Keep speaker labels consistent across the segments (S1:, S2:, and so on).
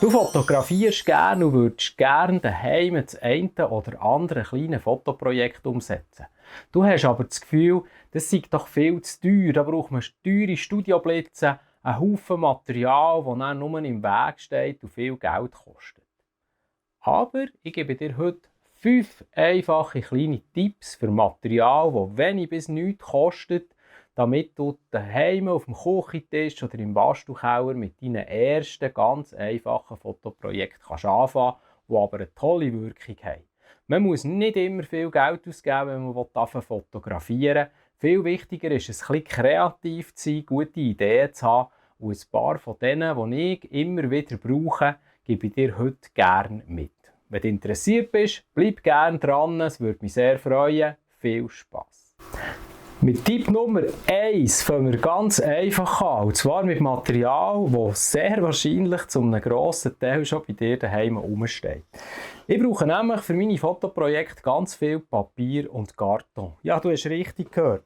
S1: Du fotografierst gerne und würdest gerne daheim das eine oder andere kleine Fotoprojekt umsetzen. Du hast aber das Gefühl, das sei doch viel zu teuer. Da braucht man teure Studioblitze, einen Haufen Material, das dann nur im Weg steht und viel Geld kostet. Aber ich gebe dir heute 5 einfache kleine Tipps für Material, das wenig bis nichts kostet, damit du daheim auf dem Küchentisch oder im Bastukeller mit deinen ersten ganz einfachen Fotoprojekten anfangen kannst, die aber eine tolle Wirkung haben. Man muss nicht immer viel Geld ausgeben, wenn man fotografieren will. Viel wichtiger ist es, ein bisschen kreativ zu sein, gute Ideen zu haben. Und ein paar von denen, die ich immer wieder brauche, gebe ich dir heute gerne mit. Wenn du interessiert bist, bleib gerne dran, es würde mich sehr freuen. Viel Spass! Mit Tipp Nummer 1 fangen wir ganz einfach an, und zwar mit Material, das sehr wahrscheinlich zu einem grossen Teil schon bei dir daheim rumsteht. Ich brauche nämlich für meine Fotoprojekte ganz viel Papier und Karton. Ja, du hast richtig gehört.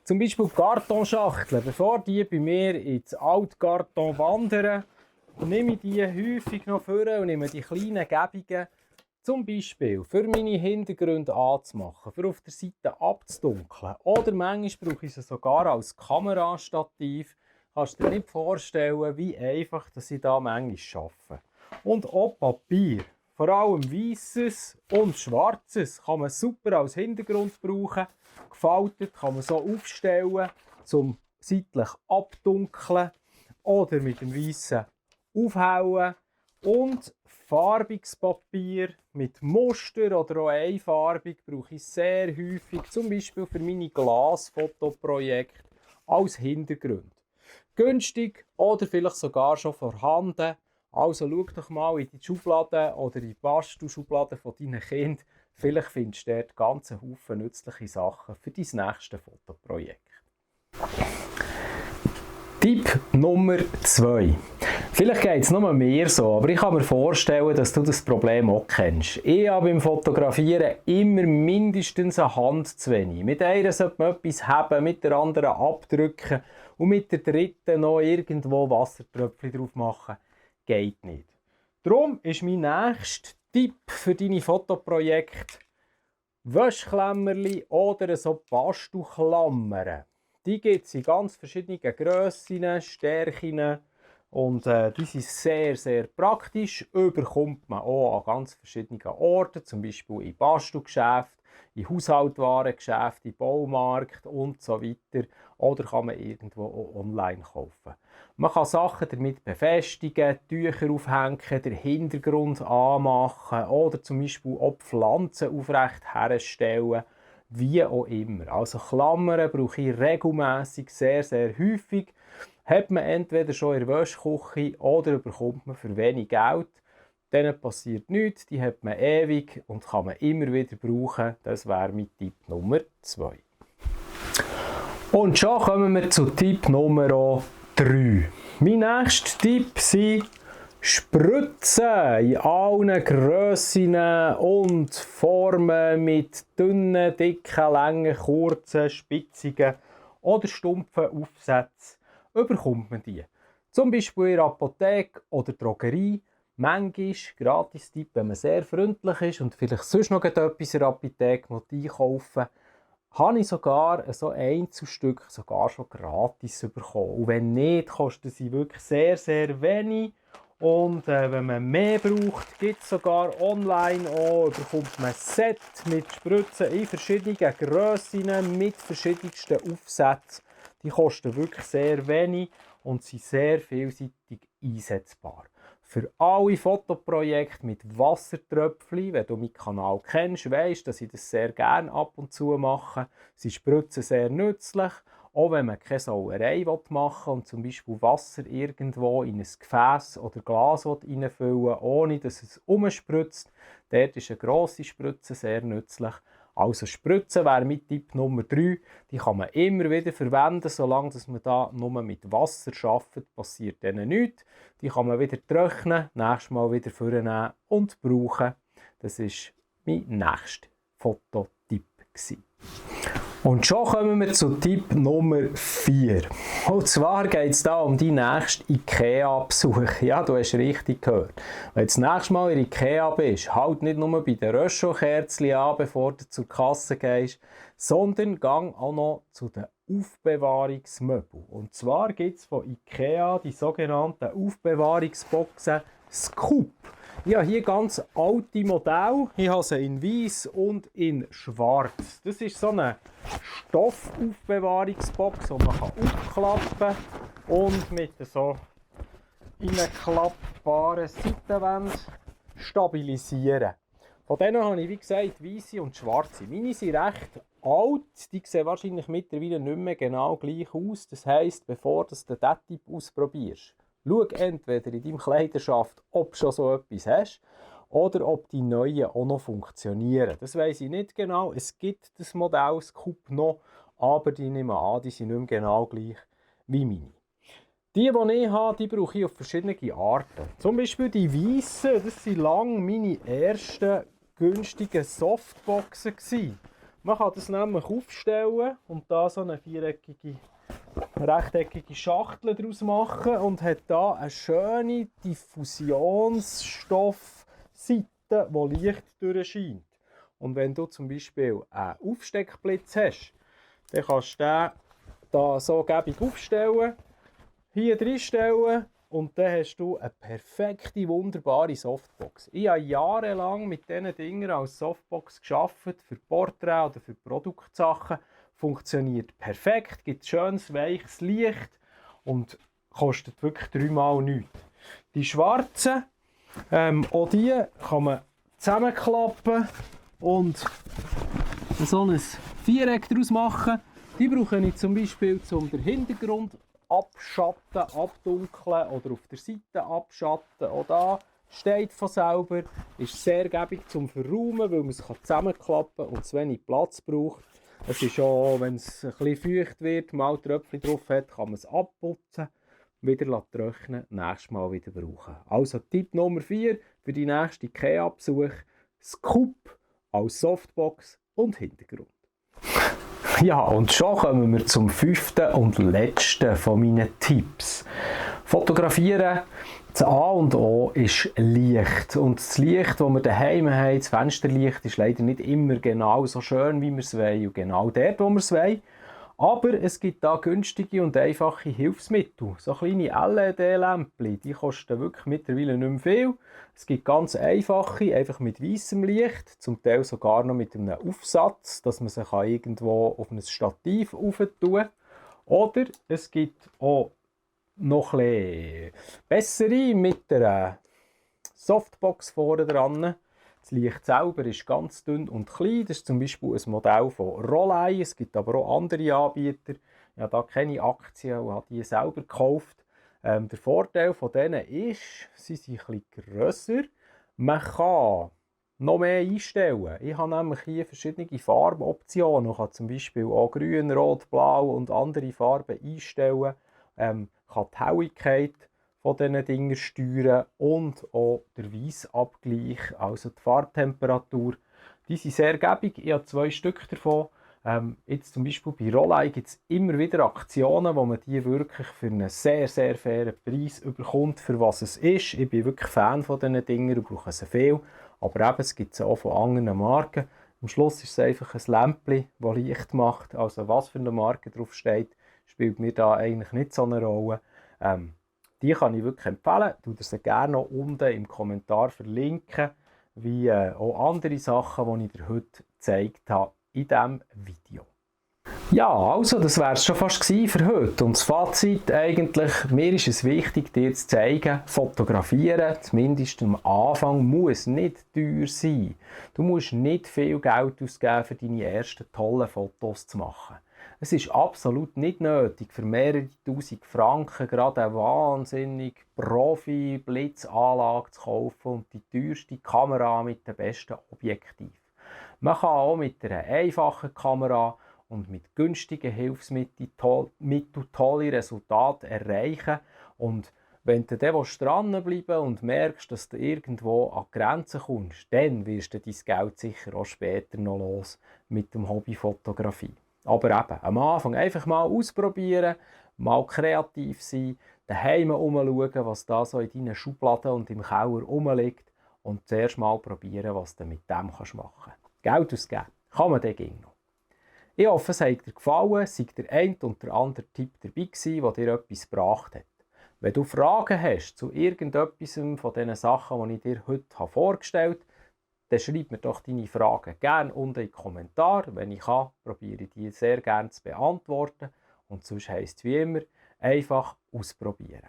S1: Zum Beispiel Kartonschachteln. Bevor die bei mir ins Altkarton wandern, nehme ich die häufig noch vor und nehme die kleinen Gebungen, zum Beispiel für meine Hintergründe anzumachen, für auf der Seite abzudunkeln. Oder manchmal brauche ich sie sogar als Kamerastativ. Kannst du dir nicht vorstellen, wie einfach dass ich da manchmal arbeite. Und auch Papier, vor allem weisses und schwarzes, kann man super als Hintergrund brauchen. Gefaltet kann man so aufstellen, zum seitlich abdunkeln oder mit dem weißen aufhauen. Und farbiges Papier mit Muster oder auch einfarbig brauche ich sehr häufig, zum Beispiel für meine Glasfotoprojekte als Hintergrund. Günstig oder vielleicht sogar schon vorhanden. Also schau doch mal in die Schublade oder in die Bastelschubladen von deinen Kindern. Vielleicht findest du dort ganz Haufen nützliche Sachen für dein nächste Fotoprojekt. Tipp Nummer 2. Vielleicht geht es nur mir so, aber ich kann mir vorstellen, dass du das Problem auch kennst. Ich habe beim Fotografieren immer mindestens eine Hand zu wenig. Mit einer sollte man etwas haben, mit der anderen abdrücken und mit der dritten noch irgendwo Wassertröpfchen drauf machen. Geht nicht. Darum ist mein nächster Tipp für deine Fotoprojekte Wäschklemmerli oder so Bastelklammern. Die gibt es in ganz verschiedenen Grössen, Stärken und die sind sehr, sehr praktisch. Überkommt man auch an ganz verschiedenen Orten, zum Beispiel in Bastelgeschäften, in Haushaltswarengeschäften, im Baumarkt und so weiter. Oder kann man irgendwo auch online kaufen. Man kann Sachen damit befestigen, Tücher aufhängen, den Hintergrund anmachen oder zum Beispiel auch Pflanzen aufrecht herstellen. Wie auch immer. Also Klammern brauche ich regelmässig sehr, sehr häufig. Hat man entweder schon in der Wäschküche oder bekommt man für wenig Geld. Denen passiert nichts, die hat man ewig und kann man immer wieder brauchen. Das wäre mein Tipp Nummer 2. Und schon kommen wir zu Tipp Nummer 3. Mein nächster Tipp sind Spritzen in allen Grössen und Formen mit dünnen, dicken, langen, kurzen, spitzigen oder stumpfen Aufsätzen überkommt man die. Zum Beispiel in der Apotheke oder Drogerie. Manchmal, Gratis-Tipp, wenn man sehr freundlich ist und vielleicht sonst noch etwas in der Apotheke einkaufen will, habe ich sogar so Einzelstück sogar schon gratis bekommen. Und wenn nicht, kosten sie wirklich sehr, sehr wenig. Und wenn man mehr braucht, gibt es sogar online auch, bekommt man ein Set mit Spritzen in verschiedenen Grössen, mit verschiedensten Aufsätzen. Die kosten wirklich sehr wenig und sind sehr vielseitig einsetzbar. Für alle Fotoprojekte mit Wassertröpfchen, wenn du meinen Kanal kennst, weisst, dass ich das sehr gerne ab und zu mache. Sie spritzen sehr nützlich. Auch wenn man keine Sauerei machen will und zum Beispiel Wasser irgendwo in ein Gefäß oder Glas reinfüllen will, ohne dass es umspritzt, dort ist eine grosse Spritze sehr nützlich. Also Spritzen wäre mein Tipp Nummer 3. Die kann man immer wieder verwenden, solange man da nur mit Wasser arbeitet, passiert denen nichts. Die kann man wieder trocknen, nächstes Mal wieder vornehmen und brauchen. Das war mein nächster Fototipp. Und schon kommen wir zu Tipp Nummer 4. Und zwar geht es da um die nächste IKEA-Besuch. Ja, du hast richtig gehört. Wenn du das nächste Mal in IKEA bist, halt nicht nur bei den Röschel-Kerzchen an, bevor du zur Kasse gehst, sondern gang auch noch zu den Aufbewahrungsmöbeln. Und zwar gibt es von IKEA die sogenannten Aufbewahrungsboxen Scoop. Ich habe hier ganz alte Modelle. Ich habe sie in weiß und in schwarz. Das ist so eine Stoffaufbewahrungsbox, die man aufklappen kann und mit so reinklappbaren Seitenwänden stabilisieren. Von denen habe ich, wie gesagt, weiße und schwarze. Meine sind recht alt. Die sehen wahrscheinlich mittlerweile nicht mehr genau gleich aus. Das heisst, bevor du diesen Typ ausprobierst, schau entweder in deinem Kleiderschaft, ob du schon so etwas hast, oder ob die neuen auch noch funktionieren. Das weiss ich nicht genau. Es gibt das Modell Scoop noch, aber die nehme an, die sind nicht mehr genau gleich wie meine. Die ich habe, die brauche ich auf verschiedene Arten. Zum Beispiel die weißen, das waren lange meine ersten günstigen Softboxen gewesen. Man kann das nämlich aufstellen und da so eine rechteckige Schachtel daraus machen und hat da eine schöne Diffusionsstoffseite, die Licht durchscheint. Und wenn du zum Beispiel einen Aufsteckblitz hast, dann kannst du den da so gäbig aufstellen, hier reinstellen und dann hast du eine perfekte, wunderbare Softbox. Ich habe jahrelang mit diesen Dingen als Softbox gearbeitet, für Porträts oder für Produktsachen. Funktioniert perfekt, gibt schönes, weiches Licht und kostet wirklich 3-mal nichts. Die schwarzen, auch die kann man zusammenklappen und so ein Viereck daraus machen. Die brauche ich zum Beispiel, um den Hintergrund abschatten, abdunkeln oder auf der Seite abschatten. Auch da steht von selber, ist sehr gäbig zum Verräumen, weil man es zusammenklappen kann und zu wenig Platz braucht. Es ist auch, wenn es ein bisschen feucht wird, mal Tröpfchen drauf hat, kann man es abputzen, wieder trocknen, nächstes Mal wieder brauchen. Also Tipp Nummer 4 für die nächste IKEA-Besuch: Scoop als Softbox und Hintergrund. Ja, und schon kommen wir zum 5. und letzten von meinen Tipps. Fotografieren, das A und O ist Licht. Und das Licht, das wir daheim haben, das Fensterlicht, ist leider nicht immer genau so schön, wie wir es wollen und genau dort, wo wir es wollen. Aber es gibt da günstige und einfache Hilfsmittel. So kleine LED-Lämpchen, die kosten wirklich mittlerweile nicht mehr viel. Es gibt ganz einfache, einfach mit weißem Licht, zum Teil sogar noch mit einem Aufsatz, dass man sie irgendwo auf ein Stativ aufentun kann. Oder es gibt auch noch etwas bessere mit der Softbox vorne dran. Das Licht selber ist ganz dünn und klein. Das ist zum Beispiel ein Modell von Rolei. Es gibt aber auch andere Anbieter. Ich habe da keine Aktien und habe die selber gekauft. Der Vorteil von denen ist, sie sind etwas grösser. Man kann noch mehr einstellen. Ich habe nämlich hier verschiedene Farboptionen. Man kann zum Beispiel auch grün, rot, blau und andere Farben einstellen. Kann die Helligkeit von diesen Dingen steuern und auch der Weissabgleich, also die Farbtemperatur. Die sind sehr gäbig. Ich habe 2 Stück davon. Jetzt zum Beispiel bei Rolei gibt es immer wieder Aktionen, wo man die wirklich für einen sehr, sehr fairen Preis bekommt, für was es ist. Ich bin wirklich Fan von diesen Dingen und brauche sie viel. Aber eben, es gibt sie auch von anderen Marken. Am Schluss ist es einfach ein Lämpchen, das Licht macht. Also was für eine Marke drauf steht, spielt mir da eigentlich nicht so eine Rolle. Die kann ich wirklich empfehlen. Ich würde sie gerne noch unten im Kommentar verlinken, wie auch andere Sachen, die ich dir heute gezeigt habe in diesem Video. Ja, also das wäre es schon fast für heute. Und das Fazit eigentlich, mir ist es wichtig, dir zu zeigen, fotografieren, zumindest am Anfang, muss nicht teuer sein. Du musst nicht viel Geld ausgeben, für deine ersten tollen Fotos zu machen. Es ist absolut nicht nötig, für mehrere tausend Franken gerade eine wahnsinnig Profi-Blitzanlage zu kaufen und die teuerste Kamera mit dem besten Objektiv. Man kann auch mit einer einfachen Kamera und mit günstigen Hilfsmitteln tolle Resultate erreichen. Und wenn du dann dranbleiben und merkst, dass du irgendwo an die Grenzen kommst, dann wirst du dein Geld sicher auch später noch los mit dem Hobby Fotografie. Aber eben, am Anfang einfach mal ausprobieren, mal kreativ sein, daheim herumschauen, was da so in deinen Schubladen und im Keller rumliegt und zuerst mal probieren, was du mit dem machen kannst. Geld ausgeben kann man dann noch. Ich hoffe, es hat dir gefallen, sei der ein und der andere Tipp dabei gewesen, der dir etwas gebracht hat. Wenn du Fragen hast zu irgendetwas von diesen Sachen, die ich dir heute vorgestellt habe, dann schreib mir doch deine Fragen gerne unten in die Kommentare. Wenn ich kann, probiere ich die sehr gerne zu beantworten. Und sonst heisst es wie immer, einfach ausprobieren.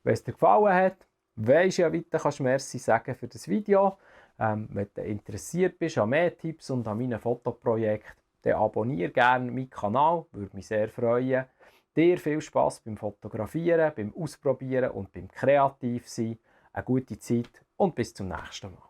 S1: Wenn es dir gefallen hat, weisst du ja weiter, kannst du Merci sagen für das Video. Wenn du interessiert bist an mehr Tipps und an meinen Fotoprojekten, dann abonniere gerne meinen Kanal, würde mich sehr freuen. Dir viel Spass beim Fotografieren, beim Ausprobieren und beim Kreativsein. Eine gute Zeit und bis zum nächsten Mal.